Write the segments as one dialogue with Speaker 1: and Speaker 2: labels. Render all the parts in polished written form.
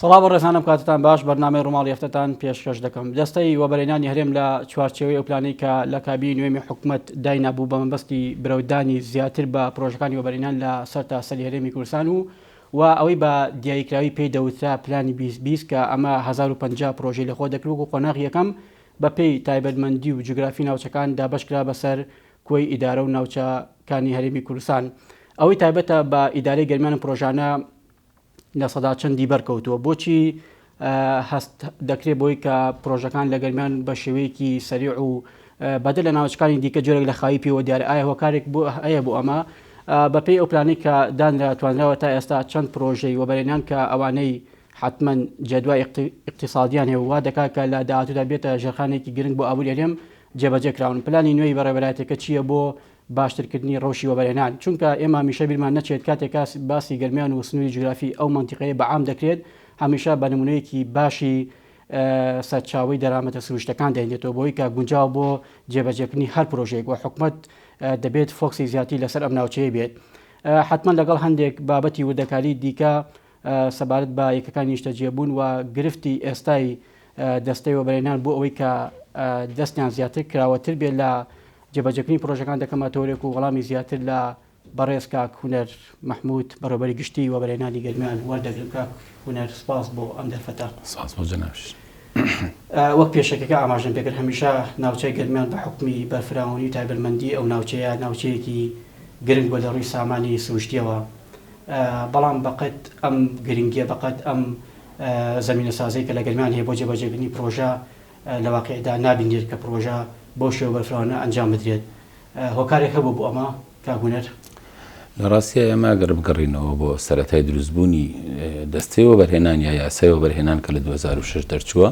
Speaker 1: سڵاو بەڕێزان ئەم کاتتان باش بەرنامەی ڕووماڵی هەفتەتان پێشکەش دەکەم دەستەی وەبەرهێنانی هەرێم لە چوارچێوەی ئەو پلانەی کە لە کابینەی نوێمی حکومەت داینابوو بە مەبەستی برەودانی زیاتر بە پرۆژەکانی وەبەرهێنان لە سەرتاسەری هەرێمی کوردستان و و ئەوەی بە دیاریکراوی پێی دەوترا پلانی 20 20 کە ئەمە 1050 پرۆژەی لەخۆ دەکرد وەکو قۆناغی یەکەم بەپێی تایبەتمەندی و جوگرافی ناوچەکان دابەشکرا بەسەر کۆی ئیدارە و ناوچەکانی هەرێمی کوردستان ئەوەی تایبەتە بە ئیدارەی گەرمیان پرۆژانە لە سەدا چەندی بەرکەوتووە؟ بۆچی هەست دەکرێت بۆی کە پرۆژەکان لە گەرمیان بە شێوەیەکی سەریع و بەدەر لە ناوچەکانی دیکە جۆرێک لە خاوی پێوە دیارە ئایا هۆکارێک بۆ هەیە بۆ ئەمە؟ بەپێی ئەو پلانەی کە دانرا توانراوە تا ئێستا چەند پرۆژەی وەبەرهێنان کە ئەوانەی حتمما جەدوای ئیقتیسادیان هەیە و وا دەکات کە لە داهاتوودا بێتە ژێرخانێکی گرنگ بۆ ئابووری هەرێم جێبەجێ کراون پلانی نوێی بەڕێوەبەرایەتیەکە چییە بۆ باشترکردنی ڕەوشی وەبەرهێنان، چونکە ئێمە هەمیشە بیرمان نەچێت کاتێک باسی گەرمیان و سنووری جوگرافی ئەو مەنتیقەیە بە عام دەکرێت هەمیشە بە نمونەیەکی باشی سەرچاوەی دەرامەتە سروشتەکان دەهێنێتەوە بۆی کە گونجاو بۆ جێبەجێکردنی هەر پرۆژەیەک و حکومەت دەبێت فۆکسی زیاتری لەسەر ئەم ناوچەیە بێت حتمما لەگەڵ هەندێک بابەتی وردەکاری دیکە سەبارەت بە یەکەکانی نیشتەجێبوون و گرفتی ئێستای دەستەی وەبەرهێنان بۆ ئەوەی کە دەستیان زیاتر کراوەتر بێت لە جێبەجێکردنی پڕۆژەکان دەکەمە تەوەرێک و وەڵامی زیاتر لە بەڕێز کاک هونەر مەحمود بەڕێوەبەری گشتیی وەبەرهێنانی گەرمیان وەردەگرم. کاک هونەر سپاس بۆ ئەم دەرفەتە.
Speaker 2: سپاس بۆ جەنابیشت.
Speaker 1: وەک پێشەکیەکە ئاماژەم پێکرد هەمیشە ناوچەی گەرمیان بە حوکمی بەرفراوانی و تایبەتمەندی ئەو ناوچەیە ناوچەیەکی گرنگ بووە لە ڕووی سامانی سروشتیەوە بەڵام بەقەد ئەم گرنگیە بەقەد ئەم زەمینەسازەی کە لە گەرمیان هەیە بۆ جێبەجێکردنی پرۆژە لە واقیعدا نابینرێت کە پڕۆژە بەو شێوە بەرفراوانە ئەنجام بدرێت. هۆکارێک هەبوو بۆ ئەمە کاک هونەر؟
Speaker 2: لە ڕاستیا ئێمە ئەگەر بگەڕێینەوە بۆ سەرەتای دروستبوونی دەستەی وەبەرهێنان یا یاسای وەبەرهێنان کە لە 2006 دەرچووە،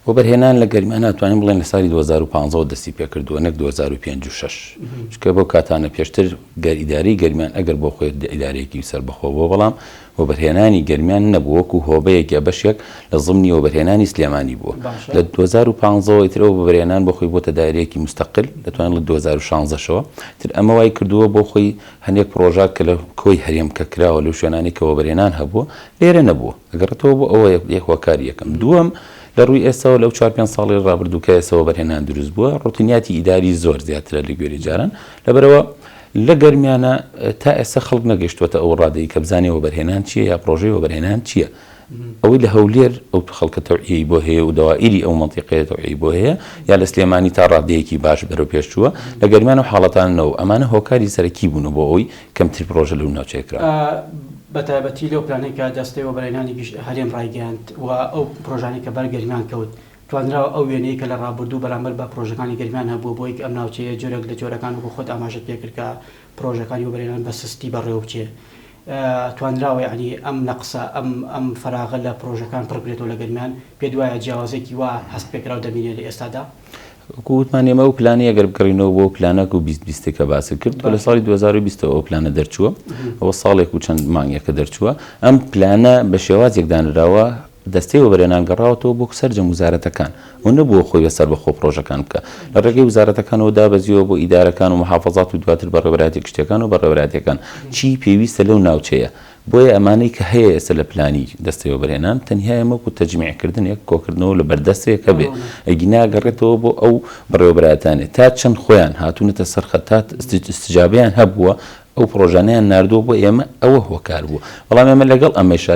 Speaker 2: وەبەرهێنان لە گەرمیان ناتوانین بڵێن لە ساڵی 2015 وە دەستی پێکردووە نەک 2005 و 6 چونکە بەو کاتانە پێشتر گەر ئیدارەی گەرمیان ئەگەر بۆ خۆی ئیدارەیەکی سەربەخۆ بووە بەڵام وەبەرهێنانی گەرمیان نەبوو وەکو هۆبەیەک یا بەشێک لە زمنی وەبەرهێنانی سلێمانی بووە لە 2015 ەوە ئیتر ئەو وەبەرهێنان بۆ خۆی بۆتە دایرەیەکی مستقل دەتوانین بڵێین 2016 شەوە تر ئەمە وای کردووە بۆ خۆی هەنێک پڕۆژە کە لە کۆی هەرێم کە کراوە لەو شوێنانەی کە وەبەرهێنان هەبووە لێرە نەبووە ئەگەڕێتەوە بۆ ئەوە یەک هۆکاری یەکەم دووەم لە ڕووی ئێستاوە لەو چوار پێنج ساڵی ڕابردوو کە ئێستا وەبەرهێنان دروست بووە ڕۆتینیاتی ئیداری زۆر زیاترە لە گوێری جاران لەبەرئەوە لە گەرمیانە تا ئێستا خەڵک نەگەشتووەتە ئەو ڕادەی کە بزانێ وەبەرهێنان چییە یا پڕۆژەی وەبەرهێنان چییە. ئەوەی لە هەولێر ئەو خەڵکە تەوعیەی بۆ هەیە و دەوائیری ئەو مەنتیقەیە تەوعیەی بۆ هەیە یا لە سلێمانی تا ڕادەیەکی باش بەرەو پێش چووە، لە گەرمیان ئەو حاڵەتانە نەبوو. ئەمانە هۆکاری سەرەکی بوون بۆ ئەوەی کەمتر پڕۆژە لەو ناوچەیە کراون.
Speaker 1: بە تایبەتی لەو پلانەی کە دەستەی وەبەرهێنانی گشت هەرێم ڕایگەیاند و ئەو پڕۆژانەی کە بەر گەرمیان کەوت، توانراوە ئەو وێنەی کە لە ڕابردوو بەرامبەر بە پرۆژەکانی گەرمیان هەبووە بۆ ئەوەی کە ئەم ناوچەیە جۆرێک لە جۆرەکان وەکو خۆت ئاماژەت پێکرد کە پرۆژەکانی وەبەرهێنان بە سستی بەڕێوە بچێ توانراوە یەعنی ئەم نەقسە ئەم ئەم فەراغە لە پرۆژەکان پڕ بکرێتەوە لە گەرمیان پێت وایە جیاوازیەکی وا هەست پێکراو دەمینێ لە ئێستادا؟
Speaker 2: وەکو وتمان ئێمە ئەو پلانەی ئەگەر بگەڕینەوە بۆ پلانەک و 20 بیستێک کە باست کرد تۆ لە ساڵی 2020 ەوە ئەو پلانە دەرچووە ئەوە ساڵێک و چەند مانگێکە دەرچووە ئەم پلانە بە شێوازێک دانراوە دەستەی وەبەرهێنان گەڕاوەتەوە بۆ سەرجەم وزارەتەکان و نەبووە خۆی بە سەربەخۆ پڕۆژەکان بکا لە ڕێگەی وزارەتەکانەوە دابەزیوە بۆ ئیدارەکان و محافەزات و دواتر بەڕێوەبەرایەتیە گشتیەکان و بەڕێوەبەرایەتیەکان چی پێویستە لەو ناوچەیە بۆیە ئەمانەی کە هەیە ئێستا لە پلانی دەستەی وەبەرهێنان تەنیا ئێمە وەکو تەجمیع کردنێک کۆکردنەوە لە بەردەستێک هەبێ ئەگینا گەڕێتەوە بۆ ئەو بەڕێوەبەرایەتانێ تا چەند خۆیان هاتوونەتە سەر خەت تا ئیستجابەیان هەبووە ئەو پڕۆژانەیان ناردووە بۆ ئێمە ئەوە هۆکار بوو بەڵام ئێمە لەگەڵ ئەمەشا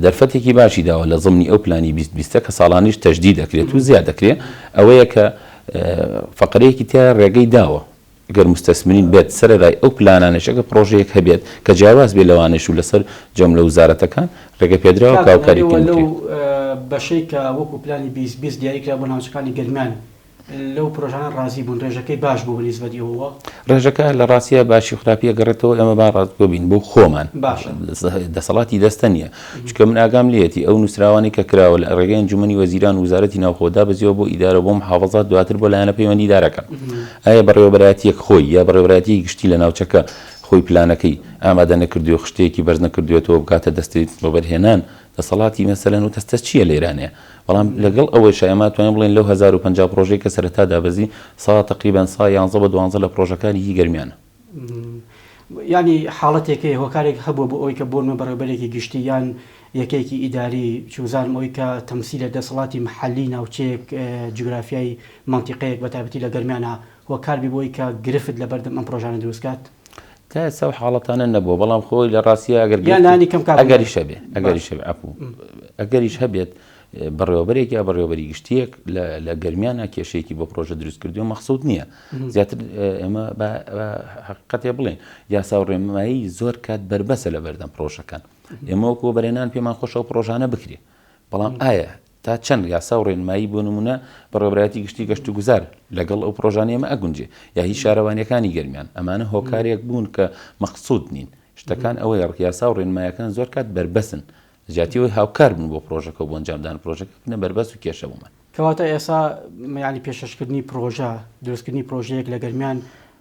Speaker 2: دەرفەتێکی باشی داوە لە زمنی ئەو پلانی 20 بیستە کە ساڵانیش تەجدید دەکرێت و زیاد دەکرێت ئەوەیە کە فەقرەیەکی تیا ڕێگەی داوە گەر مستەسمرین بێت سەرەرای ئەو پلانانەش ئەگەر پڕۆژەیەک هەبێت کە جیاواز بێت لەوانەش و لەسەر جەم لە وزارەتەکان ڕێگە پێدراوە کە هاوکاری
Speaker 1: بکرێت. لەو بەشەی کە وەکو پلانی 20 20 دیاری کرا بۆ ناوچەکانی گەرمیان لەو پرۆژانە ڕازی بوون ڕێژەکەی باش بوو بە نیسبەت ئێوەوە؟
Speaker 2: ڕێژەکە لە ڕاستیا باشی و خراپی ئەگەڕێتەوە ئێمە با ڕاستگۆ بین بۆ خۆمان
Speaker 1: باشە.
Speaker 2: دەسەڵاتی دەستە نییە چونکە من ئاگام لێیەتی ئەو نووسراوانەی کە کراوە لە ڕێگەی ئەنجومەنی وەزیران و وزارەتی ناوخۆ دابەزیوە بۆ ئیدارە و بۆ محافەزات دواتر بۆ لایەنە پەیوەندیدارەکان ئایا بەڕێوەبەرایەتییەک خۆی یا بەڕێوەبەرایەتیی گشتی لە ناوچەکە خۆی پلانەکەی ئامادە نەکردووە خشتەیەکی بەرز نەکردووەتەوە بکاتە دەستی وەبەرهێنان دەسەڵاتی مەسەلەن و دەستە چییە لە ئێرانەیە بەڵام لەگەڵ ئەوەیشا ئێمە ئەتوانین بڵێین لەو 1050 پڕۆژەی کە سەرەتا دابەزی سا تەقریبەن سا یانزە بە دوانزە لە پڕۆژەکانی هی گەرمیانە.
Speaker 1: یانی حاڵەتێک هەیە هۆکارێک هەبووە بۆ ئەوەی کە بۆ نمونە بەڕێوەبەرێکی گشتی یان یەکەیەکی ئیداری چوزانم ئەوەی کە تەمسیلە دەسەڵاتی محەلی ناوچەیەک جوگرافیای مەنتیقەیەک بە تایبەتی لە گەرمیانا هۆکار بی بۆی کە گرفت لە بەردەم ئەم پرۆژانە دروست کات؟
Speaker 2: تا ئێستا ئەو حاڵەتانە نەبووە بەڵام خۆی لە ڕاستیا ئەگەر
Speaker 1: یان لانی کەم کاک
Speaker 2: ئەگەریش هەبێ ئەگەریش هەبێ عەفو ئەگەریش هەبێت بەڕێوەبەرێک یا بەڕێوەبەری گشتیەک لە گەرمیانە کێشەیەکی بۆ پرۆژە دروست کردووە مەخسود نییە زیاتر ئێمە حقیقەتێ بڵێن یاسا و ڕێنمایی زۆر کات بەربەسە لە بەردەم پرۆژەکان ئێمە وەکو بەرێنان پێمان خۆشە و پرۆژانە بکرێ بەڵام ئایا تا چەند یاسا و ڕێنمایی بۆ نمونە بەڕێوەبەرایەتی گشتی گەشت و گوزار لەگەڵ ئەو پرۆژانە ئێمە ئەگونجێ یا هی شارەوانیەکانی گەرمیان ئەمانە هۆکارێک بوون کە مەقسود نین شتەکان ئەوەیە یاسا و ڕێنمایەکان زۆر کات بەربەسن لە جیاتی ئەوەی هاوکار بن بۆ پرۆژەکە و بۆ ئەنجامدان پرۆژەکە بنە بەربەست و کێشە بۆمان.
Speaker 1: کەواتە ئێستا یانی پێشکەشکردنی پرۆژە، دروستکردنی پرۆژەیەک لە گەرمیان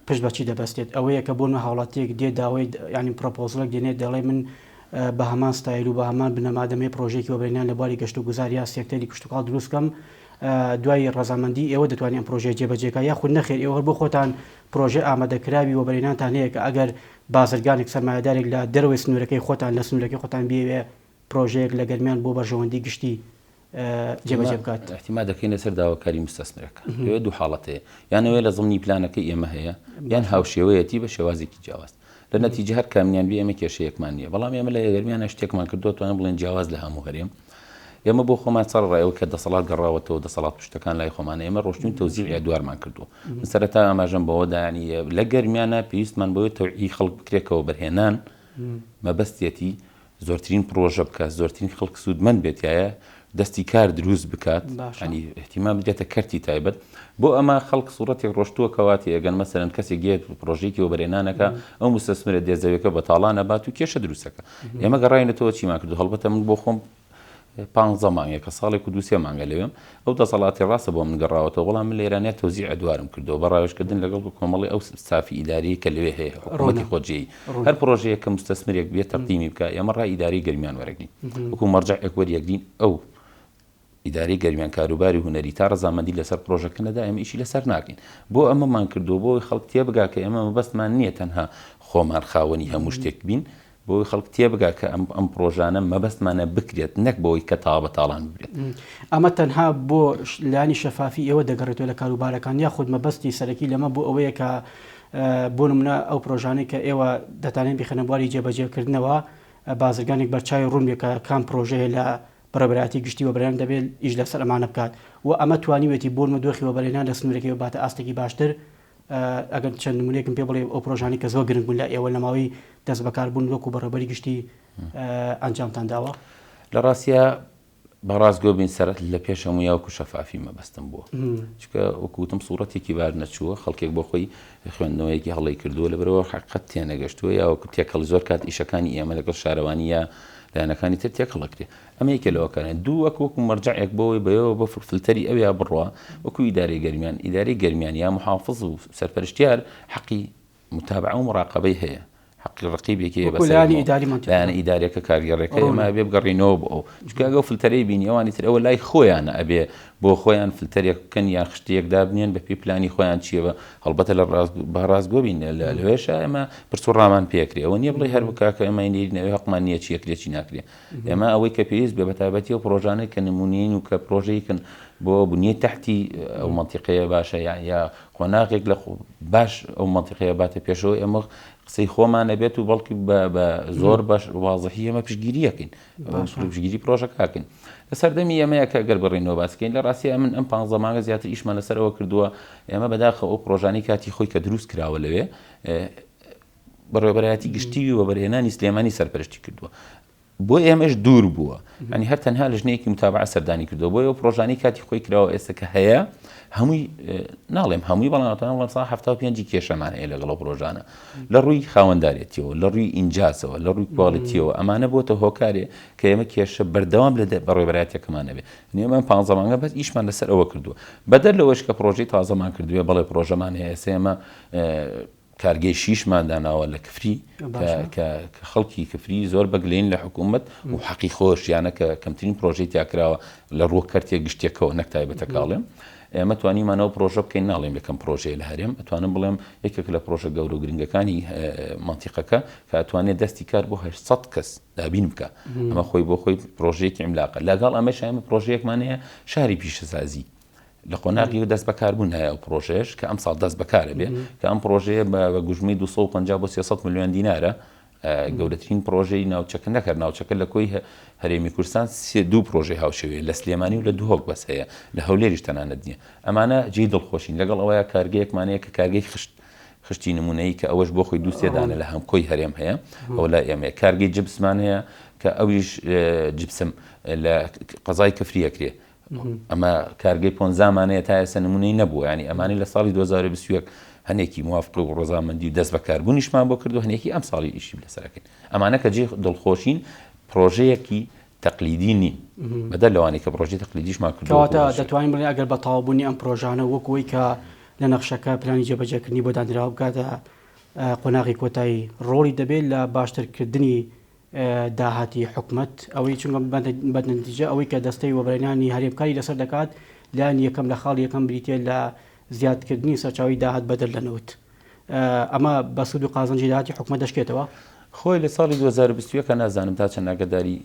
Speaker 1: پشت بە چی دەبەستێت؟ ئەوەیە کە بۆ نمونە هاوڵاتییەک دێت داوای یانی پرۆپۆزڵێک دێنێت دەڵێ من بە هەمان ستایل و بە هەمان بنەما دەمەوێت پرۆژەیەکی وەبەرهێنان لە بواری گەشتوگوزار یا سێکتەری کشتوکاڵ دروست بکەم دوای ڕەزامەندی ئێوە دەتوانین ئەم پرۆژەیە جێبەجێ کە یاخود نەخێر ئێوە هەر بۆ خۆتان پرۆژەی ئامادەکراوی وەبەرهێنانتان هەیە کە ئەگەر بازرگانێک، سەرمایەدارێک لە دەرەوەی سنوورەکەی خۆتان، لە سنوورەکەی خۆتان بیەوێ پرۆژەیەک لە گەرمیان بۆ بەرژەوەندی گشتی جێبەجێ بکات.
Speaker 2: ئیعتیماد دەکەین لەسەر داواکاری موستەسمرەکە. لەوێ دوو حاڵەت هەیە. یان ئەوەیە لە زمنی پلانەکەی ئێمە هەیە، یان هاوشێوەیەتی بە شێوازێکی جیاواز. لە نەتیجە هەر کامیان بێ ئێمە کێشەیەکمان نییە. بەڵام ئێمە لە گەرمیانا شتێکمان کردووە توانم بڵێن جیاواز لە هەموو هەرێم. ئێمە بۆ خۆمان سەرەڕای ئەوەی کە دەسەڵات گەڕاوەتەوە، دەسەڵات پشتەکان لای خۆمانە، ئێمە ڕۆشتوین تەوزیعی ئەدوارمان کردووە. من سەرەتا ئاماژەم بەوە دا یانی لە گەرمیانا پێویستمان بەوەیە تەوعیی خەڵک بکرێت کە وەبەرهێنان مەبەستیەتی زۆرترین پڕۆژە بکات، زۆرترین خەڵک سوودمەند بێت تیایا، دەستی کار دروست بکات، یانی ئیهتیمام بدرێتە کەرتی تایبەت. بۆ ئەمە خەڵک سوڕەتێک ڕۆشتووە کەوا تێئەگەن مەسەلەن کەسێک یەت پڕۆژەیەکی وەبەرهێنانەکا، ئەو موستەسمرە دێ زەویەکە بە تاڵان ئەبات و کێشە دروست ئەکا. ئێمە گەڕاینەتەوە چیمان کردو هەڵبەتە من بۆ خۆم پانزە مانگێکە ساڵێک و دووسێ مانگە لەوێم ئەو دەسەڵاتی ڕاستە بۆ من گەڕاوەتەوە بەڵام من لە ئێرانیا تەوزیع ئەدوارم کردەوە بە ڕاوێژکردن لەگەڵ کۆمەڵی ئەو ستافی ئیداری کە لەوێ هەیە حکوومەتی خۆجێی هەر پرۆژەیەک کە مستەسمرێک بێت تەقدیمی بکە ئێمە ڕای ئیداری گەرمیان وەرەگرین وەکو مەرجەعێک وەریەگرین ئەو ئیدارەی گەرمیان کاروباری هونەری تا ڕەزامەندی لەسەر پڕۆژەکە نەدا ئێمە ئیشی لەسەر ناکەین. بۆ ئەمەمان کردووە بۆ ئەوەی خەڵک تێبگا کە ئێمە مەبەستمان نییە تەنها خۆمان خاوەنی هەموو شتێک بین، بۆ ئەوەی خەڵک تێبگا کە ئەم ئەم پڕۆژانە مەبەستمانە بکرێت نەک بۆ ئەوەی کە تاوە بە تاڵان ببرێت.
Speaker 1: ئەمە تەنها بۆ لایەنی شەفافی ئێوە دەگەڕێتەوە لە کاروبارەکان یاخود مەبەستی سەرەکی لەمە بۆ ئەوەیە کە بۆ نمونە ئەو پرۆژانەی کە ئێوە دەتانەوێت بیخەنە بواری جێبەجێکردنەوە بازرگانێک بەرچاوی ڕوون بێت کە کام پرۆژەیە لە بەڕێوەبەرایەتی گشتی وەبەرهێنان دەبێت ئیش لەسەر ئەمانە بکات و ئەمە توانیوێتی بۆنمە دۆخی وەبەرهێنان لە سنوورەکەی بباتە ئاستێکی باشتر ئەگەر چەند نمونەیەکم پێ بڵێ ئەو پرۆژانەی کە زۆر گرنگ بوون لە ئێوە لە ماوەی دەست بەکاربوون وەکو بەڕێوەبەری گشتی ئەنجامتان داوە؟
Speaker 2: لە ڕاستیا بە ڕاستگۆ بین سەرەت لە پێش هەموویا وەکو شەفافی مەبەستم بووە چونکە وەکو وتم سوڕەتێکی بار نەچووە خەڵکێک بۆ خۆی خوێندنەوەیەکی هەڵەی کردووە لەبەرەوە حەقیقەت تێنەگەشتووە یا وەکو تێکەڵی زۆر کات ئیشەکانی ئێمە لەگەڵ شارەوانی یا لایەنەکانی تر تێکەڵەکرێ ئەمە یەکێ لەوەکانە دوو وەک وەکو مەرجەعێک بۆی بەوێوە بۆ فلتەری ئەویا بڕوا وەکو ئیدارەی گەرمیان ئیدارەی گەرمیان یا محافظ و سەرپەرشتیار حەقی متابعە و مراقەبەی هەیە حەقی ڕقیبێکی هەیە
Speaker 1: بەسەر لایەنی ئیداری مەنتیقی
Speaker 2: لایەنە ئیداریەکە کارگێڕەکە ئێمە ئەبێ بگەڕینەوە بۆ ئەو چونکە ئەگەر فلتەرەی بینی ئەوانی تر ئەوە لای خۆیانە ئەبێ بۆ خۆیان فلتەرێک بکەن یان خشتەیەک دابنێن بە پێی پلانی خۆیان چییە بە هەڵبەتە لە ڕاست با ڕاستگۆ بین لەوێشا ئێمە پرس و ڕامان پێکرێ ئەوە نییە بڵێ هەر بکا کە ئێمە نێرین ئەوێ هەقمان نییە چی ئەکرێ چی ناکرێ ئێمە ئەوەی کە پێویست بێ بە تایبەتی ئەو پڕۆژانەی کە نمونەیین و کە پڕۆژەیەکن بۆ بنیەی تەحتی ئەو مەنتیقەیە باشە یا یا قۆناغێک لە باش ئەو مەنتیقەیە باتە پێشەوە ئێمە قسەی خۆمان ئەبێت و بەڵکی بە زۆر باش وازحی ئێمە پشتگیری ئەکەین پشتگیری پرۆژەکەکەین لە سەردەمی ئێمەیە کە گەر بڕینەوە باسکەین لە ڕاستیە من ئەم پانزە مانگە زیاتر ئیشمان لەسەر ئەوە کردووە ئێمە بەداخەوە ئەو پرۆژانەی کاتی خۆی کە دروست کراوە لەوێ بەڕێوەبەرایەتی گشتی وەبەرهێنانی سلێمانی سەرپەرشتی کردووە بۆ ئێمەش دوور بووە ینی هەر تەنها لژنەیەکی متابعە سەردانی کردەوە بۆیە پرۆژانی کاتی خۆی کراوە ئێستا کە هەیە هەمووی ناڵێم هەمووی بەڵام ئەتوانم بڵێم سا 75 کێشەمان هەیە لەگەڵ ئەو پرۆژانە لە ڕووی خاوەندارێتیەوە لە ڕووی ئینجازەوە لە ڕووی کوالیتیەوە ئەمانە بۆتە هۆکارێ کە ئێمە کێشە بەردەوام لە بەڕێوەبەرایەتیەکەمان نەبێ نێمان پ مانگە بەس ئیشمان لەسەر ئەوە کردووە بەدەر لەوەش کە پرۆژەی تازەمان کردووە بەڵێ پرۆژەمان هەیە ئێستا ئێمە. کارگەی شیشمان داناوە لە کفری کە خەڵکی کفری زۆر بەگلین لە حکوومەت و حەقی خۆشیانە کە کەمترین پرۆژەی تیاکراوە لە ڕووە کەرتێک گشتێکەوە نەک تایبەتەکەڵێم ئێمە توانیمانەوە پرۆژە بکەین ناڵێم یەکەم پرۆژەیە لە هەرێم ئەتوانم بڵێم یەکێک لە پرۆژە گەورە و گرنگەکانی مەنتیقەکە کە ئەتوانێت دەستی کار بۆ 800 کەس دابین بکە ئەمە خۆی بۆ خۆی پرۆژەیەکی عیملاقە لەگەڵ ئەمەش ئێمە پرۆژەیەکمان هەیە شاری پیشەسازی لە قۆناغی و دەست بەکاربوون هەیە ئەو پرۆژەیەش کە ئەمساڵ دەست بەکارە بێ کە ئەم پرۆژەیە بە گوژمەی 250 بۆ 300 ملیۆن دینارە گەورەترین پرۆژەی ناوچەکە نەکرد ناوچەکە لە کۆی هەرێمی کوردستان سێ دوو پرۆژەی هاوشێوەیە لە سلێمانی و لە دهۆک بەس هەیە لە هەولێریش تەنانەت نییە ئەمانە جێی دڵخۆشین لەگەڵ ئەوەیە کارگەیەکمان هەیە کە کارگەی خشت خشتی نمونەیی کە ئەوەش بۆ خۆی دوو سێ دانە لە هەمکۆی هەرێم هەیە ئەو لای ئێمەیە کارگەی جبسمان هەیە کە ئەویش جبسم لە قەزای کفریەکرێ ئەمە کارگەی پۆنزامان هەیە تا ئێستا نمونەی نەبووە ینی ئەمانی لە ساڵی 2021 هەنێکی موافقە و ڕەزامەندی و دەست بەکاربوونیشمان بۆ کردو هەنێکی ئەم ساڵی ئیشی لەسەرەکەین ئەمانە کە جێ دڵخۆشین پرۆژەیەکی تەقلیدی نین بەدەر لەوانەی کە پرۆژەی تەقلیدیشمان کردووە
Speaker 1: کەواتە دەتوانین بڵێین ئەگەر بە تەواوبوونی ئەم پرۆژانە وەک ئەوەی کە لە نەخشەکە پلانی جێبەجێکردنی بۆ دانراوە بگاتە قۆناغی کۆتایی ڕۆڵی دەبێت لە باشترکردنی داهاتی حکومەت ئەوەی چونکە بە نەتیجە ئەوەی کە دەستەی وەبەرهێنانی هەرێم کاری لەسەر دەکات لایەنی یەکەم لە خاڵی یەکەم بریتیە لە زیادکردنی سەرچاوی داهات بەدەر لە نەوت ئەمە بە سوود و قازانجی داهاتی حکومەت دەشکێتەوە؟
Speaker 2: خۆی لە ساڵی 2021 نازانم تا چەند ئاگاداری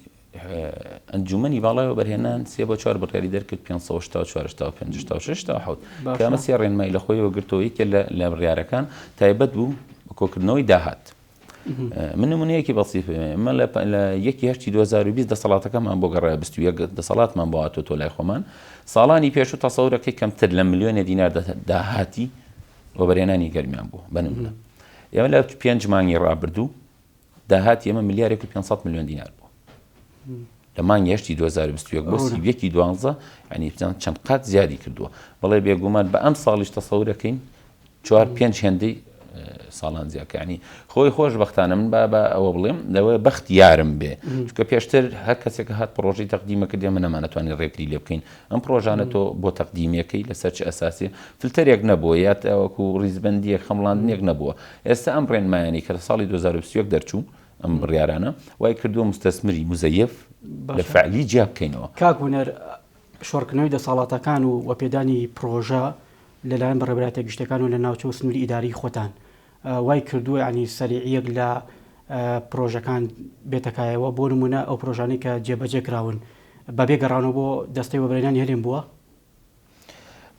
Speaker 2: ئەنجومەنی باڵای وەبەرهێنان سێ بۆ چوار بڕیاری دەرکرد 584 85 86 87 کە ئەمە سێ ڕێنمایی لە خۆیەوە گرتەوە یەکێ لە بڕیارەکان تایبەت بوو بە کۆکردنەوەی داهات من نمونەیەکی بەسیف ئمە لە یەکی هەشتی 2020 دەسەڵاتەکەمان بۆ گەڕای 21 دەسەڵاتمان بۆ هاتۆ تۆ لای خۆمان ساڵانی پێشوو تەسەورەکەی کەمتر لە ملیۆنێ دینار داهاتی وەبەرهێنانی گەرمیان بوو بە نمونە ئێمە لە پێنج مانگی ڕابردوو داهاتی ئێمە ملیارێک و 500 میلیۆن دینار بوو لە مانگی هەشتی 2021 بۆ 31 دوانزە ینی چەند قات زیادی کردووە بەڵێ بێگومان بە ئەم ساڵیش تەسەورەکەین چوار پێنج هێندەی ساڵان زیاکانی خۆی خۆش بەختانە من با بە ئەوە بڵێم لەوە بەخت یارم بێ چونکە پێشتر هەر کەسێک هات پرۆژەی تەقدیمە کرد ئێمە نەمانەتوانی ڕێگری لێ بکەین ئەم پرۆژانە تۆ بۆ تەقدیمەکەی لەسەر چ ئەساسی فلتەرێک نەبووە یا تاوەکو ڕیزبندیەک خەمڵاندنێک نەبووە ئێستا ئەم ڕێنمایانی کە لە ساڵی 2021 دەرچوو ئەم بڕیارانە وای کردووە مستەسمری مزەیەف لە فعلی جیا بکەینەوە.
Speaker 1: کاک هونەر شۆڕکردنەوەی دەسەڵاتەکان و وەپێدانی پرۆژە لەلایەن بەڕێوەبەرایەتیە گشتیەکان و لە ناوچە و سنووری ئیداریی خۆتان وای کردووە یانی سەریعیەک لە پرۆژەکان بێتە کایەوە بۆ نموونە ئەو پرۆژانەی کە جێبەجێ کراون بەبێ گەڕانەوە بۆ دەستەی وەبەرهێنانی هەرێم بووە؟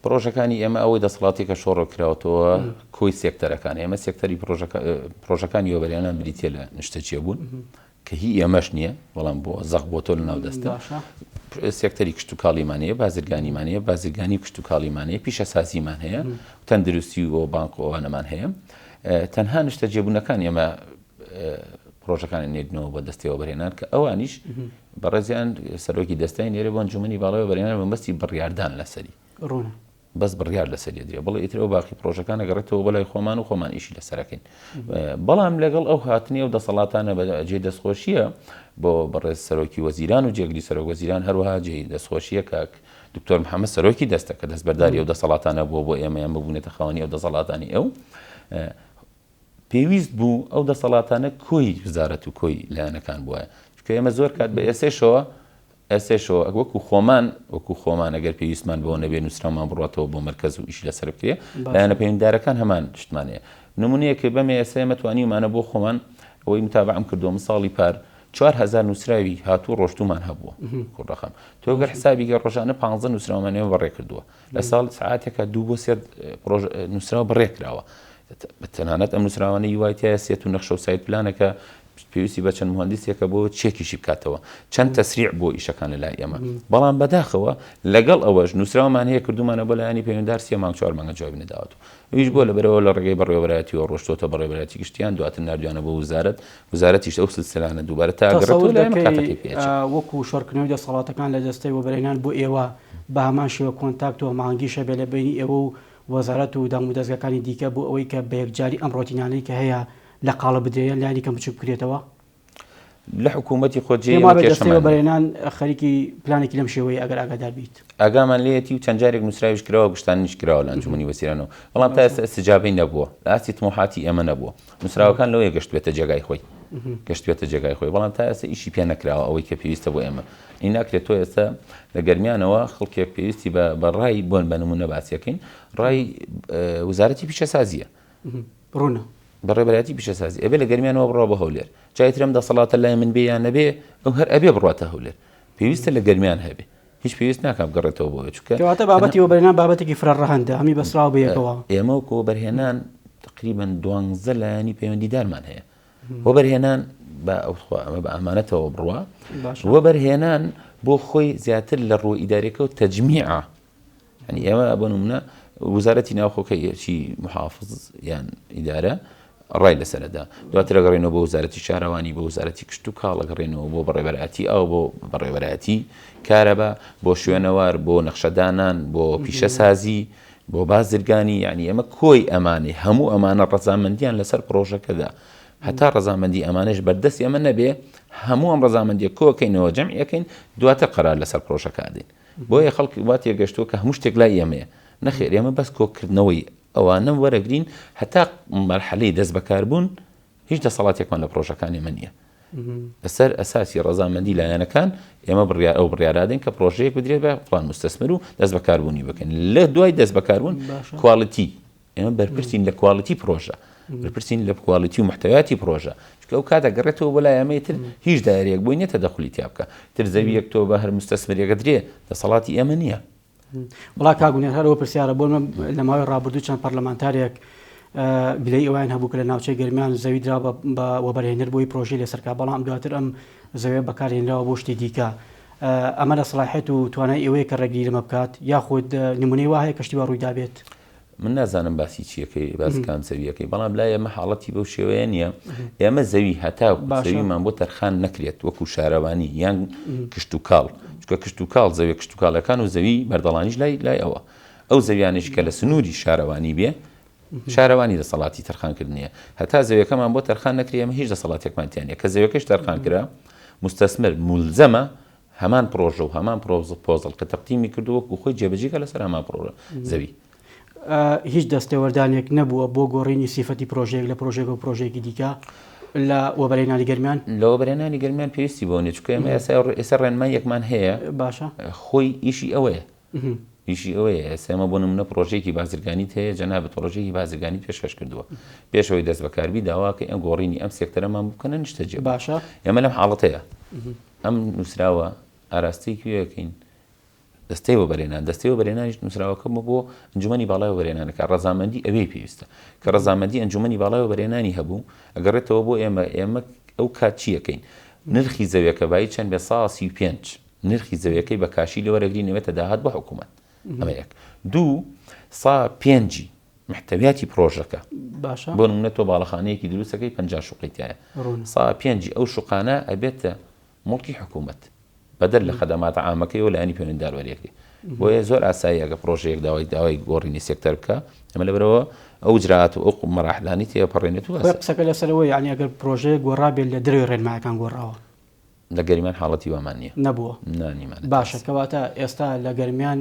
Speaker 2: پرۆژەکانی ئێمە ئەوەی دەسەڵاتی کە شۆڕ کراوەتەوە کۆی سێکتەرەکان ئێمە سێکتەری پرۆژەکانی وەبەرهێنان بریتە لە نیشتەجێبوون کە هی ئێمەش نییە بەڵام بۆ زەق بۆ تۆ لەناو دەستە سێکتەری کشتتوکاڵیمان هەیە بازرگانیمان هەیە بازرگانی و کشتتوکاڵیمان هەیە پیشەسازیمان هەیە تەندروستی و بانک و ئەوانەمان هەیە تەنها نیشتە جێبوونەکان ئێمە پرۆژەکانی نێردنەوە بۆ دەستەوە بەرێنان کە ئەوانیش بەڕێزیان سەرۆکی دەستای نێرە بۆ ئەنجومەنی باڵای وەبەرهێنان بەمەبەستی بڕیاردان لەسەری
Speaker 1: ڕوونە.
Speaker 2: بەس بڕیار لەسەری ئەدرێ بەڵێ ئیتر ئەو باقی پرۆژەکان ئەگەڕێتەوە بۆ لای خۆمان و خۆمان ئیشی لەسەرەکەین بەڵام لەگەڵ ئەو هاتنی ئەو دەسەڵاتانە بە جێ دەستخۆشیە بۆ بەڕێز سەرۆکی وەزیران و جێگری سەرۆک وەزیران هەروەها جێ دەستخۆشیە کاک دکتۆر محەممەد سەرۆکی دەستە کە دەستبەرداری ئەو دەسەڵاتانە بووە بۆ ئێمە ئێمە بوونێتە خاوەنی ئەو دەسەڵاتانی ئەو پێویست بوو ئەو دەسەڵاتانە کۆی وزارەت و کۆی لایەنەکان بوایە چونکە ئێمە زۆر کات بە ئێسێشەوە ئێسێشەوە وەکو خۆمان وەکو خۆمان ئەگەر پێویستمان بەوە نەبێ نووسراومان بڕاتەوە بۆ مەرکەز و ئیشی لەسەر بکرێ لایەنە پەیوەندیدارەکان هەمان شتمان هەیە نمونەیەک بەمێ ئێستا ئێمە توانیومانە بۆ خۆمان ئەوەی متابعەم کردووە من ساڵی پار 4000 نووسراوی هاتوو ڕۆشتومان هەبووە کوڕەخەم تۆ گەر حسابی گەر ڕۆژانە 15 نووسراومان ئێمە بەڕێ کردووە لە ساڵ سعاتێکە دوو بۆ سێ نووسراو بڕێ کراوە تەنانەت ئەم نووسراوانە یوای تایە سێت و نەخشە و site plan ەکە پێویستی بە چەند مهندسێکە بۆ چێکیشی بکاتەوە چەند تەسریع بۆ ئیشەکان لە لای ئێمە بەڵام بەداخەوە لەگەڵ ئەوەش نووسراومان هەیە کردومانە بۆ لایەنی پەیوەندار سێ مانگ چوار مانگە جوابی نەداوەتەوە ئەویش بۆ لەبەرەوە لە ڕێگەی بەڕێوەبەرایەتیەوە ڕۆشتۆتە بەڕێوەبەرایەتی گشتیان دواتر ناردویانە بۆ وزارەت وزارەتیش ئەو سلسلانە دووبارە تا
Speaker 1: تەسەور دەکەی وەکو شۆڕکردنەوەی دەسەڵاتەکان لە دەستەی وەبەرهێنان بۆ ئێوە بە هەمان شێوە کۆنتاکت و هەماهەنگیش هەبێت لە بەینی ئێوە و وەزارەت و دامودەزگاکانی دیکە بۆ ئەوەی کە بە یەکجاری ئەم ڕۆتینانەی کە هەیە لە قاڵب بدرێ یان لانی کەم بچوک بکرێتەوە؟
Speaker 2: لە حکوومەتی خۆجێی
Speaker 1: پێم
Speaker 2: ئێمە
Speaker 1: وابێ دەستەی
Speaker 2: کێشەمان نییە.
Speaker 1: وەبەرهێنان خەریکی پلانێکی لەم شێوەیە ئەگەر ئاگادار بیت.
Speaker 2: ئاگامان لێیەتی و چەند جارێک نووسراویش کراوە گشتانیش کراوە لە ئەنجومەنی وەزیرانەوە، بەڵام تا
Speaker 1: باشە.
Speaker 2: ئێستا ئیستجابەی نەبووە، لە ئاستی تموحاتی ئێمە نەبووە. نووسراوەکان لەوەیە گەشتبێتە جێگای خۆی، گەشتبێتە جێگای خۆی، بەڵام تا ئێستا ئیشی پێ نەکراوە ئەوەی کە پێویستە بۆ ئێمە. ئی ناکرێت تۆ ئێستا لە گەرمیانەوە خەڵکێک پێویستی بە بە ڕای بۆن بە نموونە باسیەکەین ڕای وەزارەتی پیشەسازییە.
Speaker 1: ڕوونە.
Speaker 2: بەڕێوەبەرایەتی پیشەسازی ئەبێ لە گەرمیانەوە بڕوا بۆ هەولێر جا ئیتر ئەم دەسەڵاتە لای من بێ یان نەبێ ئەو هەر ئەبێ بڕواتە هەولێر پێویستە لە گەرمیان هەبێ هیچ پێویست ناکا بگەڕێتەوە بۆ چونکە
Speaker 1: کەواتە بابەتی وەبەرهێنان بابەتێکی فرە ڕەهەندە هەمی بەسراوە بە یەکەوە.
Speaker 2: ئێمە وەکو وەبەرهێنان تقریبا دوانزە لایەنی پەیوەندیدارمان هەیە وەبەرهێنان بە ئەو خوا ئەمە بە ئامانەتەوە بڕوا وەبەرهێنان بۆ خۆی زیاتر لە ڕووە ئیدارەکە و تەجمیعە یانی ئێمە بۆ نمونە وزارەتی ناوخۆ کە چی محافظ یان ئیدارە ڕای لەسەردا دواتر ئەگەڕێنەوە بۆ وزارەتی شارەوانی بۆ وزارەتی کشت و کاڵ ئەگەڕێنەوە بۆ بەڕێبەرایەتی ئاو بۆ بەڕێوەبەرایەتی کارەبا بۆ شوێنەوار بۆ نەخشەدانان بۆ پیشەسازی بۆ بازرگانی یعنی ئێمە کۆی ئەمانەی هەموو ئەمانە ڕەزامەندیان لەسەر پرۆژەکەدا هەتا ڕەزامەندی ئەمانەش بەردەست ئێمە نەبێ هەموو ئەم ڕەزامەندیە کۆکەینەوە جەمعەکەین دواتر قەرار لەسەر پرۆژەکە ئەدەین بۆیە خەڵک وا تێگەشتووە کە هەموو شتێک لای ئێمەیە. نەخێر ئێمە بەس کۆکردنەوەی ئەوانە وەرەگرین هەتا مەرحەلەی دەستبەکاربوون هیچ دەسەڵاتێکمان لە پرۆژەکان ئێمە نییە. لەسەر ئەساسی ڕەزامەندی لایەنەکان ئێمە بڕیار ئەو بڕیارادەین کە پرۆژەیەک بدرێت بە فڵان مستەسمر و دەستبەکاربوونی بکەین. لە دوای دەستبەکاربوون quality ئێمە بەرپرسین لە quality پرۆژە بەرپرسین لە quality و محتویاتی پرۆژە چونکە ئەو کاتە گەڕێتەوە بۆ لای ئەمەی تر هیچ دایرەیەک بۆی نییە تەدەخولی تیا بکە تر زەویەک تۆ بە هەر مستەسمرێکە درێ دەسەڵاتی ئێمە نییە.
Speaker 1: وڵا کاک هونەر هەر ئەوە پرسیارە بۆ من لە ماوەی ڕابردوو چەند پەرلەمانتارێک گلەیی ئەویان هەبوو کە لە ناوچەی گەرمیان زەوی درا بە وەبەرهێنەر بۆی پرۆژەی لەسەر کا بەڵام دواتر ئەم زەویە بەکارهێنراوە بۆ شتی دیکە ئەمە لە سەڵاحیەت و توانای ئێوەیە کە ڕێگری لەمە بکات یاخود نمونەی وا هەیە کە شتی وا ڕوویدابێت؟
Speaker 2: من نازانم باسی چیەکەی باس کام زەویەکەی بەڵام لای ئێمە حاڵەتی بەو شێوەیە نییە ئێمە زەوی هەتا زەویمان بۆ تەرخان نەکرێت وەکو شارەوانی یان کشت و کاڵ چکە کشت و کاڵ زەوی کشت و کاڵەکان و زەوی بەردەڵانیش لای لای ئەوە ئەو زەویانش کە لە سنووری شارەوانی بێ شارەوانی دەسەڵاتی تەرخانکردنیە هەتا زەویەکەمان بۆ تەرخان نەکرێ ئێمە هیچ دەسەڵاتێکمان تیانە کە زەویەکەش تەرخان کرا مستەسمر مولزەمە هەمان پڕۆژە و هەمان پرۆپۆزڵ کە تەقدیمی کردووە وەکو خۆی جێبەجێ کە لەسەر هەمان پڕۆژە زەوی.
Speaker 1: هیچ دەستێوەردانێک نەبووە بۆ گۆڕینی سیفەتی پرۆژەیەک لە پرۆژەیەک بۆ پرۆژەیەکی دیکە لە وەبەرهێنانی گەرمیان؟
Speaker 2: لە وەبەرهێنانی گەرمیان پێویستی بەوە نییە چونکە ئێمە ئێستا ڕێنماییەکمان هەیە
Speaker 1: باشە
Speaker 2: خۆی ئیشی ئەوەیە ئیشی ئەوەیە ئێستا ئێمە بۆ نمونە پرۆژەیەکی بازرگانیت هەیە جەنابت پرۆژەیەکی بازرگانیت پێشکەش کردووە پێشەوەی دەست بەکاربی داواکەی ئەم گۆڕینی ئەم سێکتەرەمان بکەنە نیشتەجێ
Speaker 1: باشە
Speaker 2: ئێمە لەم حاڵەتەیە ئەم نووسراوە ئاراستەی کوێ ئەکەین؟ دەستەی وەبەرهێنان، دەستەی وەبەرهێنانیش نووسراوەکە بۆ بۆ ئەنجومەنی باڵای وەبەرهێنانەکە، ڕەزامەندی ئەوێی پێویستە. کە ڕەزامەندی ئەنجومەنی باڵای وەبەرهێنانی هەبوو، ئەگەڕێتەوە بۆ ئێمە، ئێمە ئەو کات چی ئەکەین؟ نرخی زەویەکە بایی چەند بێ؟ 35 نرخی زەویەکەی بە کاشی لێ وەرەگرین ئەبێتە داهات بۆ حکوومەت. ئەمە یەک. دوو، سا پێنجی محتەویاتی پرۆژەکە.
Speaker 1: باشە.
Speaker 2: بۆ نمونە تۆ باڵەخانەیەکی دروست ئەکەی 50 شوقەی تیایە.
Speaker 1: ڕوونە.
Speaker 2: سا پێنجی ئەو شوقانە ئەبێتە موڵکی حکوومەت. بەدەر لە خەدەماتە عامەکەی و لایەنی پەیوەندیدار وەریەگرێ. بۆیە زۆر ئاساییە ئەگەر پرۆژەیەک داوای داوای گۆڕینی سێکتەر بکا، ئێمە لەبەرئەوە ئەو ئیجرائات و ئەو مەراحلانەی تێپەڕێنێت و
Speaker 1: بۆیە قسەکە لەسەر ئەوەیە یانی ئەگەر پرۆژەیەک گۆڕابێت لە دەرەوەی ڕێنمایەکان گۆڕاوە.
Speaker 2: لە گەرمیان حاڵەتی وامان نییە.
Speaker 1: نەبووە.
Speaker 2: نا نیمانە.
Speaker 1: باشە کەواتە ئێستا لە گەرمیان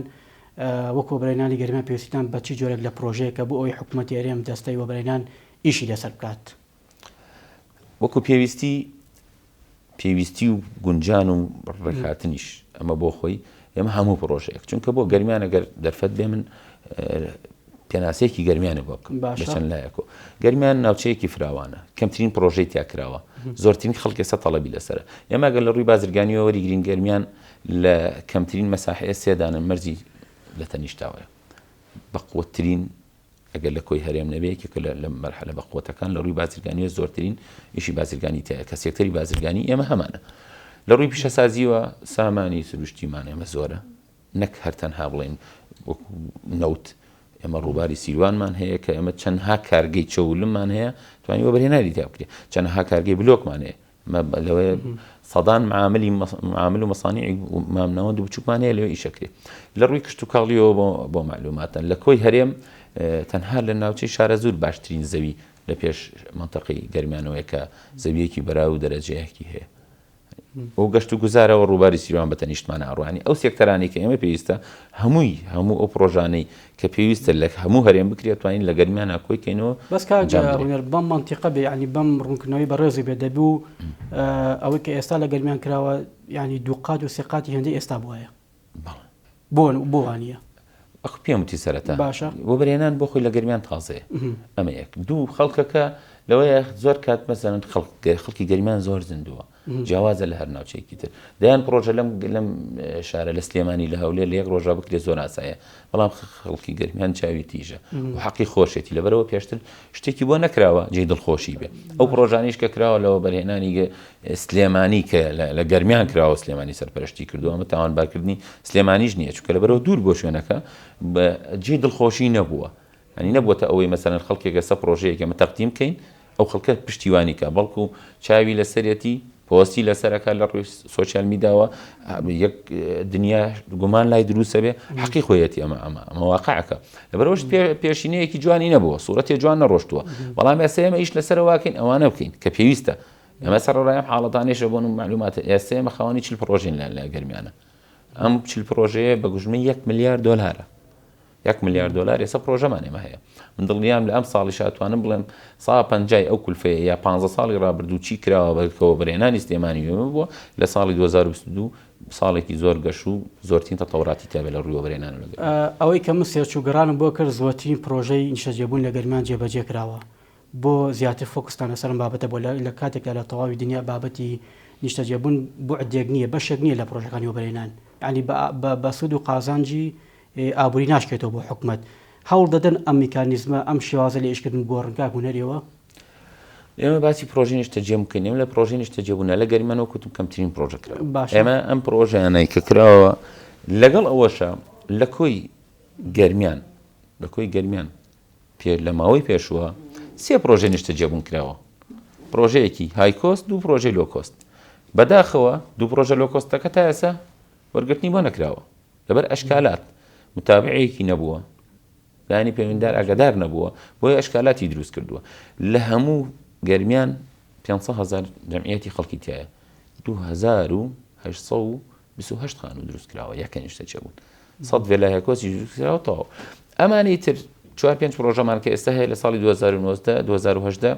Speaker 1: وەک وەبەرهێنانی گەرمیان پێویستیتان بە چی جۆرێک لە پرۆژەیەکە بۆ ئەوەی حکوومەتی هەرێم دەستەی وەبەرهێنان ئیشی لەسەر بکات؟
Speaker 2: وەکو پێویستی پێویستی و گونجان و ڕێکهاتنیش ئەمە بۆ خۆی ئێمە هەموو پرۆژەیەک چونکە بۆ گەرمیان ئەگەر دەرفەت بێ من پێناسەیەکی گەرمیانە بۆ بکەم لە چەند لایەکەوە گەرمیان ناوچەیەکی فراوانە کەمترین پرۆژەی تیا کراوە زۆرترین خەڵک ئێستا تەڵەبی لەسەرە ئێمە گەر لە ڕووی بازرگانیەوە وەریگرین گەرمیان لە کەمترین مەساحەیە سێدانە مەرزی لە تەنیشتاوەیە بەقوەترین ئەگەر لە کۆی هەرێم نەبێ یەکێکە لە مەرحەلە بەقوەتەکان لە ڕووی بازرگانیەوە زۆرترین ئیشی بازرگانی تایە کە سێکتەری بازرگانی ئێمە هەمانە لە ڕووی پیشەسازیوە سامانی سروشتیمان ئێمە زۆرە نەک هەر تەنها بڵێن وەکو نەوت ئێمە ڕووباری سیروانمان هەیە کە ئێمە چەندها کارگەی چەولممان هەیە توانی وەبەرهێنانی تیا بکرێت چەندها کارگەی بلۆکمان هەیە لەوەیە سەدان معاملی معامل و مەسانیعی مامناوەند و بچووکمان هەیە لەوێ ئیشەکرێ لە ڕووی کشتتوکاڵیەوە بۆ بۆ معلوماتن لە کۆی هەرێم تەنها لە ناوچەی شارەزوور باشترین زەوی لە پێش منتەقەی گەرمیانەوەیە کە زەویەکی بەراو و دەرەجەیەکی هەیە. و گەشت و گوزارەوە ڕووباری سیروان بە تەنیشتمانە ئەڕوانی ئەو سێکتەرانەی کە ئێمە پێویستە هەمووی هەموو ئەو پڕۆژانەی کە پێویستە لە هەموو هەرێم بکرێت توانین لە گەرمیانا کۆی کەینەوە
Speaker 1: بەس کاک هونەر بەم مەنتیقە بێ یانی بەم ڕوونکردنەوەی بەڕێزی بێ دەبوو ئەوەی کە ئێستا لە گەرمیان کراوە یانی دووقات و سێقاتی هێندەی ئێستا بوایە.
Speaker 2: بەڵێ.
Speaker 1: بۆ بۆ وانییە؟
Speaker 2: ئەخ پێم وتی سەرەتا
Speaker 1: باشە.
Speaker 2: وەبەرهێنان بۆ خۆی لە گەرمیان تازەیە ئەمە یەک دوو خەڵکەکە لەوەیە زۆر کات مەسەلەن خەڵک خەڵکی گەرمیان زۆر زیندووە جیاوازە لە هەر ناوچەیەکی تر دەیان پڕۆژە لەم لەم شارە لە سلێمانی لە هەولێر لە یەک ڕۆژا بکرێت زۆر ئاسایە بەڵام خەڵکی گەرمیان چاوی تیژە و حەقی خۆشێتی لەبەرەوە پێشتر شتێکی بۆ نەکراوە جێی دڵخۆشی بێ ئەو پڕۆژانیش کە کراوە لە وەبەرهێنانی سلێمانی کە لە گەرمیان کراوە سلێمانی سەرپەرشتی کردووە ئەمە تاوانبارکردنی سلێمانیش نییە چونکە لەبەرەوە دوور بۆ شوێنەکە جێی دڵخۆشی نەبووە ئەنی نەبووەتە ئەوەی مەسەلەن خەڵکێک ئێستا پڕۆژەیەک ئێمە تەقدیم بکەین ئەو خەڵکە پشتیوانی کا بەڵکو چاوی لەسەرێتی پۆستی لەسەرەکە لە ڕووی سۆشیال میداوە یەک دنیا گومان لای دروستە بێ حەقی خۆیەتی ئەمە ئەمە ئەمە واقعەکە لەبەرەوەش پێشینەیەکی جوانی نەبووە سوورەتێ جوان نەڕۆشتووە بەڵام ئێستا ئێمە ئیش لەسەر واکەین ئەوانە بکەین کە پێویستە ئێمە سەرڕای ئەم حاڵەتانێشە بۆن و معلوماتە ئێستا ئێمە خاوەنی چل پڕۆژین لە لە گەرمیانە ئەم چل پڕۆژەیە بە گوژمەی یەک ملیار دۆلارە یەک ملیار دۆلار ئێستا پرۆژەمان ئێمە هەیە من دڵنیام لە ئەم ساڵیش ئەتوانم بڵێم سا پەنجای ئەو کولفەیە یا پانزە ساڵی ڕابردوو چی کراوە بەکەوە بەرهێنانی سلێمانی ئێمە بووە لە ساڵی 2022 ساڵێکی زۆر گەش و زۆرترین تەتەوراتی تیابێ لە ڕووی وەبەرهێنان لە گەرمیان.
Speaker 1: ئەوەی کە من search و گەڕانم بۆ کرد زۆرترین پرۆژەی نیشتەجێبوون لە گەرمیان جێبەجێ کراوە بۆ زیاتر فۆکستان لەسەر ئەم بابەتە بووە لە کاتێکدا لە تەواوی دنیا بابەتی نیشتەجێبوون بوعدێک نییە بەشێک نییە لە پرۆژەکانی وەبەرهێنان یانی بە سوود و قازانجی ئابووری ناشکێتەوە بۆ حکومەت. هەوڵ دەدەن ئەم میکانیزمە، ئەم شێوازە لە ئیشکردن بگۆڕن کاک هونەر ئێوە؟
Speaker 2: ئێمە باسی پرۆژەی نیشتەجێ بکەین ئێمە لە پرۆژەی نیشتەجێبوونە لە گەرمیان وەک وتم کەمترین پرۆژە کراوە
Speaker 1: باشە.
Speaker 2: ئێمە ئەم پرۆژانەی کە کراوە لەگەڵ ئەوەشە لە کۆی گەرمیان لە کۆی گەرمیان پێ لە ماوەی پێشووە سێ پرۆژەی نیشتەجێبوون کراوە پرۆژەیەکی high cost دوو پرۆژەی low cost بەداخەوە دوو پرۆژە low cost ەکە تا ئێستا وەرگرتنی بۆ نەکراوە لەبەر ئەشکالات متابعەیەکی نەبووە لایەنی پەیوەندیدار ئاگادار نەبووە بۆیە ئەشکالاتی دروست کردووە لە هەموو گەرمیان 500 هزار جمعیەتی خەڵکی تایە 2828 خانوو دروست کراوە یەکە نیشتەجێ بوون 100 ڤێلا هێکۆسی دروست کراوە تەواو ئەمانی تر چوار پێنج پرۆژەمان کە ئێستا هەیە لە ساڵی 2019 2018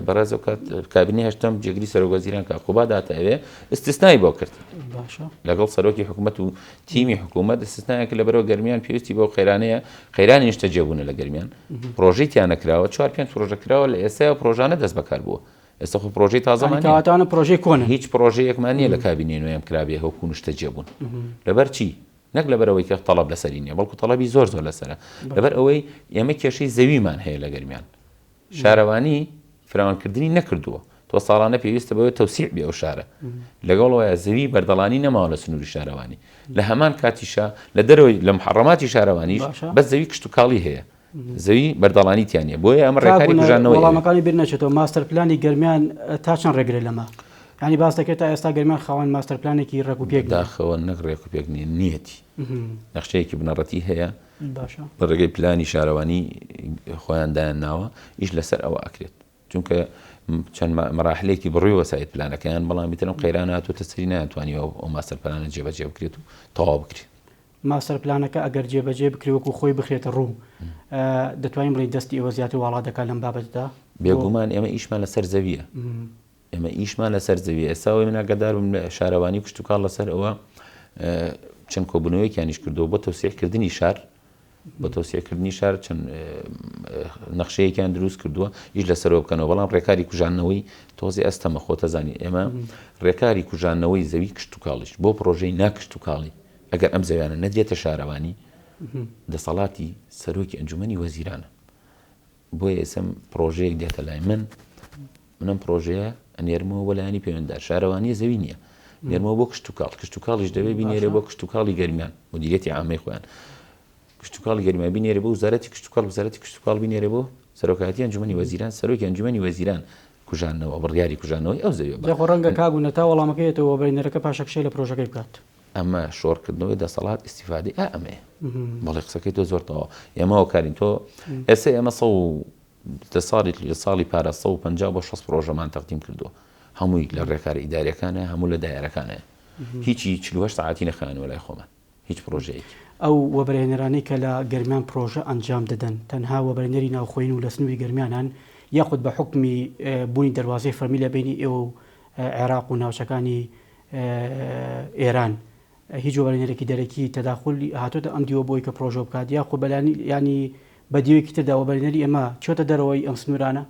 Speaker 2: بەڕێز ئەو کات کابینەی هەشتەم جێگری سەرۆک وەزیران کاک قوباد هاتە ئەوێ ئیستسنای بۆ کرد
Speaker 1: باشە
Speaker 2: لەگەڵ سەرۆکی حکوومەت و تیمی حکوومەت ئیستسنایەک لە بەرەوە گەرمیان پێویستی بەو قەیرانەیە قەیرانی نیشتەجێبوونە لە گەرمیان پرۆژەی تیا نەکراوە چوار پێنج پرۆژە کراوە لە ئێستا پرۆژانە دەست بەکار بووە ئێستا خۆ پرۆژەی تازەمان نییە.
Speaker 1: کەواتە ئەوانە پرۆژەی کۆنن
Speaker 2: هیچ پرۆژەیەکمان نییە لە کابینەی نوێم کرابێ وەکو نیشتەجێبوون لەبەر چی نەک لەبەر ئەوەی کە تەڵەب لەسەری نییە بەڵکو تەڵەبی زۆر زۆر لەسەرە لەبەر ئەوەی ئێمە کێشەی زەویمان هەیە لە گەرمیان شارەوانی فراوانکردنی نەکردووە، تۆ ساڵانە پێویستە بەوەی تەوسیع بێ ئەو شارە، لەگەڵ ئەوەیا زەوی بەردەڵانی نەماوە لە سنووری شارەوانی، لە هەمان کاتیشا لە دەرەوەی لە محەڕەماتی شارەوانیش بەس زەوی کشتوکاڵی هەیە، زەوی بەردەڵانی تیا نییە، بۆیە ئەمە ڕێکاری کوژاندنەوەی ئەوێ.
Speaker 1: وەڵامەکانی بیر نەچێتەوە، ماستەر پلانی گەرمیان تا چەند ڕێگرە لەمە؟ یانی باس دەکرێت تا ئێستا گەرمیان خاوەن ماستەر پلانێکی ڕێک و پێک نییە.
Speaker 2: بەداخەوە نەک ڕێک و پێک نییە، نییەتی. نەخشەیەکی بنەڕەتی هەیە، لە ڕێگەی پلانی شارەوانی خۆیان دایان ناوە ئیش لەسەر ئەوە ئەکرێت چونکە چەند مەراحلێکی بڕی وەسایت پلانەکەیان بەڵام ئیتر ئەم قەیران هاتووەتە سەری نەیانتوانیوە ئەو ماستەر پلانە جێبەجێ بکرێت و تەواو بکرێت.
Speaker 1: ماستەر پلانەکە ئەگەر جێبەجێ بکرێت وەکو خۆی بخرێتە ڕوو دەتوانین بڵێین دەستی ئێوە زیاتر واڵا دەکات لەم بابەتەدا؟
Speaker 2: بێگومان ئێمە ئیشمان لەسەر زەویە ئێمە ئیشمان لەسەر زەویە ئێستا ئەوەی من ئاگادار بم لە شارەوانی کشتوکاڵ لەسەر ئەوە چەند کۆبوونەوەیەکیانیش کردووە بۆ تەوسیعکردنی شار بۆ تەوسیعکردنی شار چەند نەخشەیەکیان دروست کردووە ئیش لەسەرەوە بکەنەوە بەڵام ڕێکاری کوژاندنەوەی تۆزی ئەستەمە خۆتەزانی ئێمە ڕێکاری کوژاندنەوەی زەوی کشتوکاڵیش بۆ پرۆژەی ناکشتوکاڵی ئەگەر ئەم زەویانە نەدرێتە شارەوانی دەسەڵاتی سەرۆکی ئەنجومەنی وەزیرانە بۆیە ئێستا پڕۆژەیەک دێتە لای من من ئەم پڕۆژەیە ئەنێرمەوە بۆ لایەنی پەیوەنددار شارەوانیە زەوی نییە نێرمەوە بۆ کشتتوکاڵ کشتتوکاڵیش دەبێ بینێرێ بۆ کشتتوکاڵی گەرمیان مدیرەتی عامەی خۆیان کشتتوکاڵی گەرمیان بینێرێ بۆ وزارەتی کشتتوکاڵ وزارەتی کشتتوکاڵ بینێرێ بۆ سەرۆکایەتی ئەنجومەنی وەزیران سەرۆکی ئەنجومەنی وەزیران کوژاندنەوە بڕیاری کوژاندنەوەی ئەو زەویە
Speaker 1: بە ڕەنگە کاک و نەتا وەڵامەکەی یەتەوە وەبەرهێنەرەکە پاشەکشەی لە پرۆژەکەی بکات.
Speaker 2: ئەمە شۆڕکردنەوەی دەسەڵات ئیستیفادەی ئا ئەمەیە بەڵێ قسەکەی تۆ زۆر تەواو ئێمە هۆکارین تۆ ئێستا ئێمە سە لە ساڵی لە ساڵی پارە 150 بۆ 60 پرۆژەمان تەقدیم کردووە. هەمووی لە ڕێکارە ئیداریەکانە هەموو لە دایرەکانە هیچی 48 ساعتی نەخایانەوە لای خۆمان هیچ پرۆژەیەکی.
Speaker 1: ئەو وەبەرهێنەرانەی کە لە گەرمیان پرۆژە ئەنجام دەدەن تەنها وەبەرهێنەری ناوخۆیین و لە سنووری گەرمیانان یاخود بە حوکمی بوونی دەروازەی فەرمی لە بەینی ئێوە و عێراق و ناوچەکانی ئێران هیچ وەبەرهێنەرێکی دەرەکی تەداخول هاتۆتە ئەم دیوە بۆی کە پرۆژە بکات یاخود بەلانی ینی بە دیوێکی تردا وەبەرهێنەری ئێمە چۆتە دەرەوەی ئەم سنوورانە؟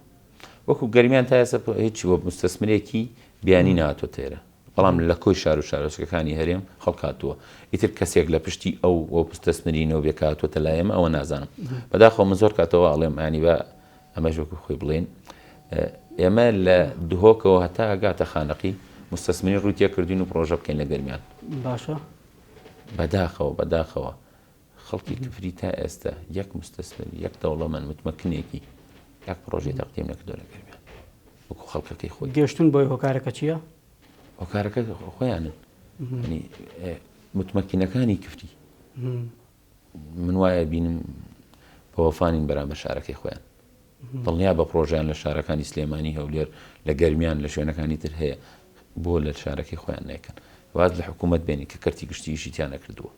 Speaker 2: وەکو گەرمیان تا ئێستا هیچ مستەسمرێکی بیانی نەهاتۆتە ئێرە. بەڵام لە کۆی شار و شارۆچکەکانی هەرێم خەڵک هاتووە. ئیتر کەسێک لە پشتی ئەو و مستەسمرینەوە بێ کە هاتووەتە لای ئێمە ئەوە نازانم. بەداخەوە من زۆر کاتەوە ئەڵێم یانی با ئەمەش وەکو خۆی بڵێین ئێمە لە دهۆکەوە هەتا ئەگاتە خانەقی مستەسمرین ڕووی تێکردوین و پڕۆژە بکەین لە گەرمیان.
Speaker 1: باشە.
Speaker 2: بەداخەوە بەداخەوە خەڵکی کفری تا ئێستا یەک مستەسمر یەک دەوڵەمەند متمەکنێکی یەک پڕۆژەی تەقدیم نەکردووە لە گەرمیان وەکو خەڵکەکەی خۆی.
Speaker 1: گەشتون بۆی هۆکارەکە چییە؟
Speaker 2: هۆکارەکە خۆیانن ینی متمەکینەکانی کفری من وایە بینم بەوەفانین بەرامبەر شارەکەی خۆیان دڵنیا بە پرۆژیان لە شارەکانی سلێمانی هەولێر لە گەرمیان لە شوێنەکانی تر هەیە بۆ لە شارەکەی خۆیان نەکەن واز لە حکوومەت بێنی کە کەرتی گشتیشی تیا نەکردووە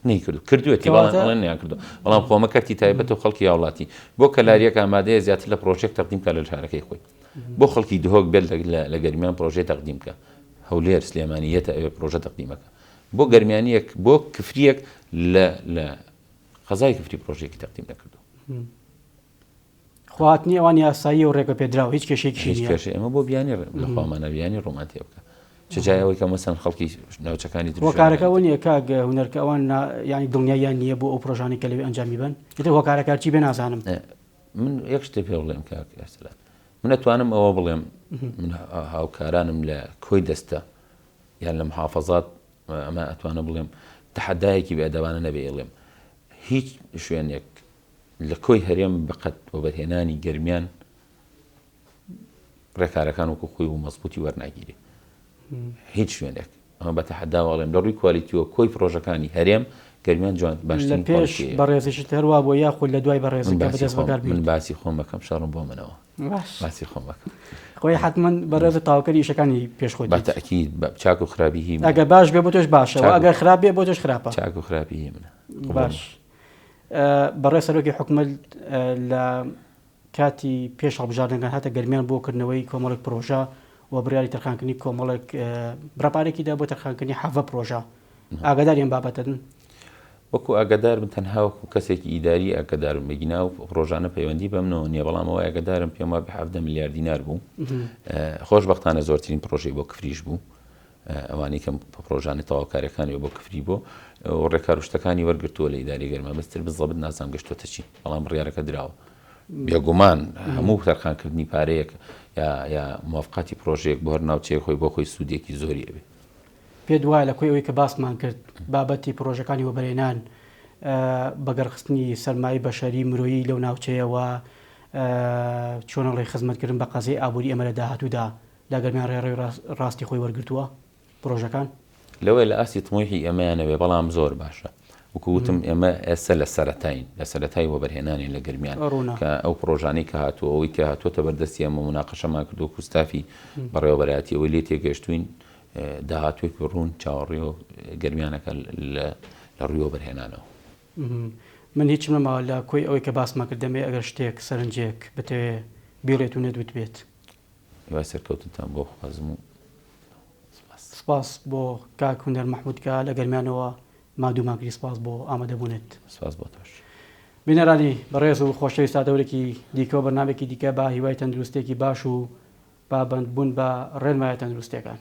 Speaker 2: نەیکردو کردوێتی بەڵام ئەڵێن نیان کردو بەڵام خۆمە کەرتی تایبەت و خەڵکی هاوڵاتی بۆ کەلاریەک ئامادەیە زیاتر لە پرۆژێک تەقدیم کە لە شارەکەی خۆی بۆ خەڵکی دهۆک بێت لە گەرمیان پرۆژەی تەقدیم کە هەولێر سلێمانی یەتە ئەوێ پرۆژە تەقدیمەکە بۆ گەرمیانیەک بۆ کفریەک لە لە قەزای کفری پرۆژێکی تەقدیم نەکردو.
Speaker 1: خۆ هاتنی ئەوان یاساییە و ڕێگەپێدراوە هیچ کێشەیەکیشی
Speaker 2: هیچ
Speaker 1: نییە.
Speaker 2: کێشەی ئێمە بۆ بیانی ڕێ لە خوامانە بیانی ڕوومان تێ بکە چ جای ئەوەی کە مەسەن خەڵکی ناوچەکانی تر
Speaker 1: هۆکارەکە ئەوە نییە کاک هونەر کە ئەوان نا یانی دڵنیاییان نییە بۆ ئەو پرۆژانەی کە لەوێ ئەنجامی بەن ئیتر هۆکارەکە هەرچی بێ نازانم.
Speaker 2: من یەک شتێ پێ بڵێم کاک ئەرسەلان من ئەتوانم ئەوە بڵێم من هاوکارانم لە کۆی دەستە یان لە محافظات ئەمە ئەتوانم بڵێم تەحەدایەکی بێ ئەدەبانە نەبێ ئەڵێم هیچ شوێنێک لە کۆی هەرێم بەقەد وەبەرهێنانی گەرمیان ڕێکارەکان وەکو خۆی و مەزبوتی وەرناگیرێ هیچ شوێنێک ئەمە بە تەحەداوە ئەڵێم لە ڕووی quality ەوە کۆی پرۆژەکانی هەرێم گەرمیان جوان
Speaker 1: لە
Speaker 2: باشترین
Speaker 1: پێش
Speaker 2: quality یە.
Speaker 1: بەڕێزیشت هەروا بووە یاخود لە دوای بەڕێزت
Speaker 2: من
Speaker 1: کە
Speaker 2: باسی
Speaker 1: بەدەست
Speaker 2: خۆم
Speaker 1: بەکار
Speaker 2: من
Speaker 1: بیت؟
Speaker 2: باسی خۆم ئەکەم شەڕم بۆ منەوە
Speaker 1: باش
Speaker 2: باسی خۆم ئەکەم.
Speaker 1: خۆی حەتمەن بەڕێزت تەواوکەری ئیشەکانی پێش خۆت
Speaker 2: بە
Speaker 1: بیت.
Speaker 2: تەئکید بە چاک و خراپی هی منە.
Speaker 1: ئەگەر باش بێ بۆ تۆش باشە و
Speaker 2: چاک و
Speaker 1: ئەگەر خراپ بێ بۆ تۆش خراپە.
Speaker 2: چاک و خراپی هی منە. قبوڵمە.
Speaker 1: باش بەڕێز سەرۆکی حکومەت لە کاتی پێش هەڵبژاردنەکان هاتە گەرمیان بۆ کردنەوەی کۆمەڵێک پرۆژە و بڕیاری تەرخانکردنی کۆمەڵێک بڕەپارێکی دا بۆ تەرخانکردنی حەڤە پرۆژە ئاگاداری ئەم بابەتەن؟
Speaker 2: وەکو ئاگادار بن تەنها وەکو کەسێکی ئیداری ئاگادارم بگینا و پرۆژانە پەیوەندی بەمنەوە نییە بەڵام ئەوە ئاگادارم پێم وابێ حەڤدە ملیار دینار بوو خۆشبەختانە زۆرترین پرۆژەی بۆ کفریش بوو ئەوانەی کە پڕۆژانەی تەواوکاریەکانی بۆ کفری بۆ و ڕێکار و شتەکانی وەرگرتووە لە ئیداری گەرمە بەستر بزەبت نازانم گەشتۆتە چی بەڵام بڕیارەکە دراوە بێگومان هەموو تەرخانکردنی پارەیەک یا یا موافقاتی پرۆژەیەک بۆ هەر ناوچەیەک خۆی بۆ خۆی سوودێکی زۆری ئەبێ.
Speaker 1: پێت وایە لە کۆی ئەوەی کە باسمان کرد بابەتی پڕۆژەکانی وەبەرهێنان بەگەڕخستنی سەرمایەی بەشەری مرۆیی لەو ناوچەیە و چۆن ئەڵێی خزمەتکردن بە قەزیەی ئابووری ئێمە لە داهاتوودا لە گەرمیان ڕێڕەوی ڕاستی خۆی وەرگرتووە پرۆژەکان؟
Speaker 2: لەوەیە لە ئاستی تموحی ئێمەیا نەبێ بەڵام زۆر باشە وەکو وتم ئێمە ئێستا لە سەرەتاین لە سەرەتای وەبەرهێنانین لە گەرمیان
Speaker 1: ڕوونە.
Speaker 2: کە ئەو پرۆژانەی کە هاتووە ئەوەی کە هاتووەتە بەردەستی ئێمە موناقەشەمان کردووە وەکو ستافی بەڕێوەبەرایەتی ئەوەی لێ تێگەیشتووین داهاتووێکی ڕوون چاوەڕێ و گەرمیانەکە لە لە ڕووی وەبەرهێنانەوە.
Speaker 1: من هیچم نەماوە لە کۆی ئەوەی کە باسمان کرد دەمەوێ ئەگەر شتێک سەرنجێک بتەوێ بیڵێت و نەتوتبێت.
Speaker 2: هیوای سەرکەوتنتان بۆ خوازم و سپاس.
Speaker 1: سپاس بۆ کاک هونەر مەحمود کە لە گەرمیانەوە ماندوومان کردی سپاس بۆ ئامادەبوونت.
Speaker 2: سپاس بۆ تۆش.
Speaker 1: بینەرانی بەڕێز و خۆشەویست تا دەورێکی دیکە و بەرنامەیەکی دیکە بە هیوای تەندروستیەکی باش و پابەندبوون بە ڕێنمایە تەندروستیەکان.